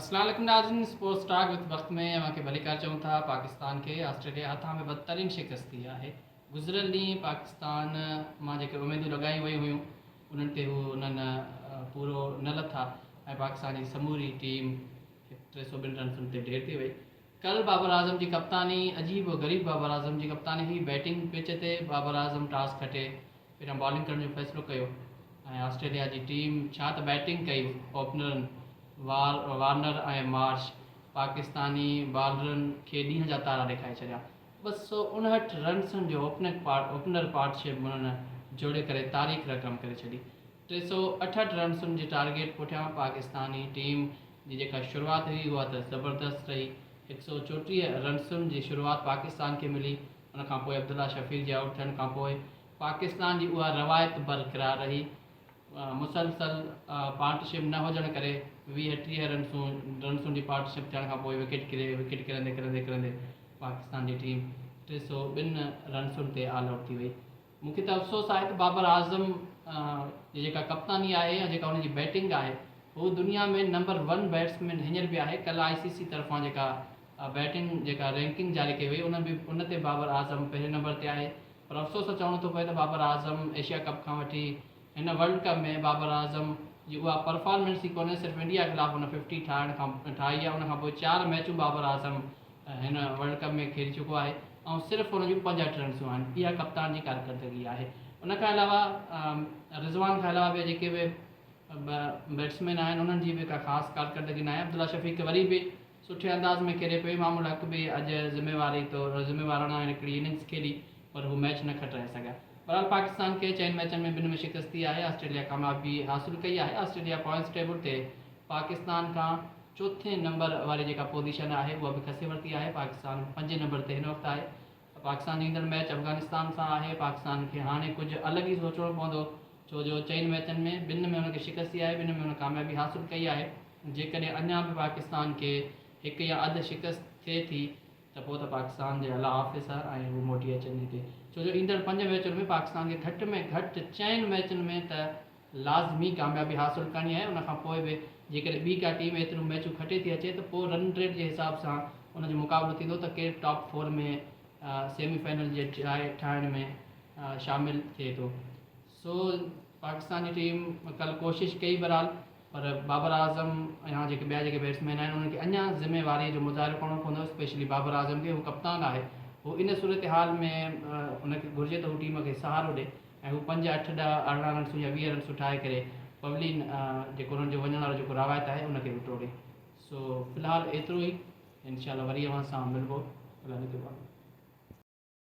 السلام عليڪم ناظرين اسپورٽس ٽاڪ وٿ بخت ۾ اوهان کي ڀليڪار چئون ٿا پاڪستان کي آسٽريليا هٿان ۾ بدترين شڪست ٿي آهي گذريل ڏينهن پاڪستان مان جيڪي اميدون لڳايون ويون هيون انهن تي هو انهن پورو نه لٿا ۽ پاڪستان جي سموري ٽيم 302 رنسن تي ڍير ٿي وئي. ڪل بابر اعظم جي ڪپتاني عجيب و غريب بابر اعظم جي ڪپتاني هئي بيٽنگ پچ تي بابر اعظم ٽاس کٽي پهريان بالنگ ڪرڻ جو فيصلو ڪيو ۽ آسٽريليا جي ٽيم ڇا ته بيٽنگ ڪئي اوپنرن وار وارنر ۽ مارش پاڪستاني بالرن کي ڏينهن جا تارا ڏيکاري ڇڏيا. 259 رنسن جو اوپنر پارٽنرشپ انهن جوڙي ڪري تاريخ رقم ڪري ڇڏي. 368 رنسن جي ٽارگيٽ پٺيان پاڪستاني ٽيم جي جيڪا شروعات هئي اها ته زبردست رهي. 134 رنسن جي شروعات پاڪستان کي ملي ان کانپوء عبدالله شفيق جي آئوٽ ٿيڻ کانپوء پاڪستان جي اها روايت برقرار رهي. مسلسل پارٽنرشپ نه هجڻ ڪري 20 30 رنسون رنسن جي پارٽنرشپ ٿيڻ کان پوء وڪيٽ ڪري وڪيٽ ڪرندي ڪرندي ڪرندي پاڪستان جي ٽيم 302 رنسن تي آل آئوٽ ٿي وئي. مون کي ته افسوس آهي ته بابر اعظم جي جيڪا ڪپتاني آهي يا جيڪا ان جي بيٽنگ آهي هو دنيا ۾ نمبر ون بيٽسمين هينئر به آهي ڪلهه آء سي سي طرفان جيڪا بيٽنگ جيڪا رينڪنگ جاري ڪئي وئي ان به ان تي بابر اعظم پهرين نمبر تي آهي پر افسوس سان چوڻو ٿو پئي ته بابر اعظم ايشيا ڪپ کان وٺي هن ورلڊ ڪپ ۾ بابر اعظم جي اها پرفارمنس ئي ڪونهي صرف انڊيا خلاف هن ففٽي ٺاهڻ کان ٺاهي آهي ان کان پوء چار ميچون بابر اعظم هن ورلڊ ڪپ ۾ کيڏي چڪو آهي ۽ صرف هن جون 65 رنسون آهن اها ڪپتان جي ڪارڪردگي آهي ان کان علاوه رضوان کان علاوه ٻيا جيڪي به بيٽسمين آهن انهن جي به ڪا خاص ڪارڪردگي ناهي عبدالله شفيق وري به سٺي انداز ۾ کيڏي پيو، امام الحق به اڄ ذميواري طور ذميواراڻا هڪڙي اننگز کيڏي پر هو ميچ نه کٽرائي سگهيا. بهرحال پاڪستان کي چئن ميچن ۾ ٻن ۾ شڪست ٿي آهي، آسٽريليا ڪاميابي حاصل ڪئي آهي، آسٽريليا پوائنٽس ٽيبل تي پاڪستان کان چوٿين نمبر واري جيڪا پوزيشن آهي اها به کسي ورتي آهي، پاڪستان پنجين نمبر تي هن وقت آهي، پاڪستان جي ايندڙ ميچ افغانستان سان آهي، پاڪستان کي هاڻي ڪجهه الڳ ئي سوچڻو پوندو ڇو جو چئن ميچن ۾ ٻن ۾ هن کي شڪست ٿي آهي ٻن ۾ هن ڪاميابي حاصل ڪئي آهي، جيڪڏهن اڃا به پاڪستان کي هڪ يا اڌ شڪست ٿئي ٿي ته پوء ته پاڪستان جي الله حافظ ۽ هو موٽي اچن هتي ڇو جو ايندڙ پنج ميچن ۾ پاڪستان کي گهٽ ۾ گهٽ چئن ميچن ۾ ته لازمي ڪاميابي حاصل ڪرڻي آهي ان کان پوء به جيڪڏهن ٻي ڪا ٽيم ايتريون ميچون کٽي ٿي اچي ته پوء رن ريٽ جي حساب سان ان جو مقابلو ٿيندو ته ڪير ٽاپ فور ۾ سيمي فائنل جي جاء ٺاهڻ ۾ شامل ٿئي ٿو سو پاڪستان جي ٽيم ڪل ڪوشش ڪئي بهرحال پر بابر اعظم يا جيڪي ٻيا جيڪي بيٽسمين آهن انهن کي اڃا ذميواري جو مظاهرو ڪرڻو پوندو اسپيشلي بابر اعظم کي هو ڪپتان آهي هو ان صورتحال ۾ ان کي گهرجي ته هو ٽيم کي سهارو ڏي ۽ هو پنج، اٺ، ڏهه، 18 رنسون يا 20 رنسون ٺاهي ڪري پويلين جيڪو انهن جو وڃڻ وارو جيڪو روايت آهي ان کي به ٽوڙي. سو في الحال ايترو ئي انشاء الله وري اوهان سان ملبو.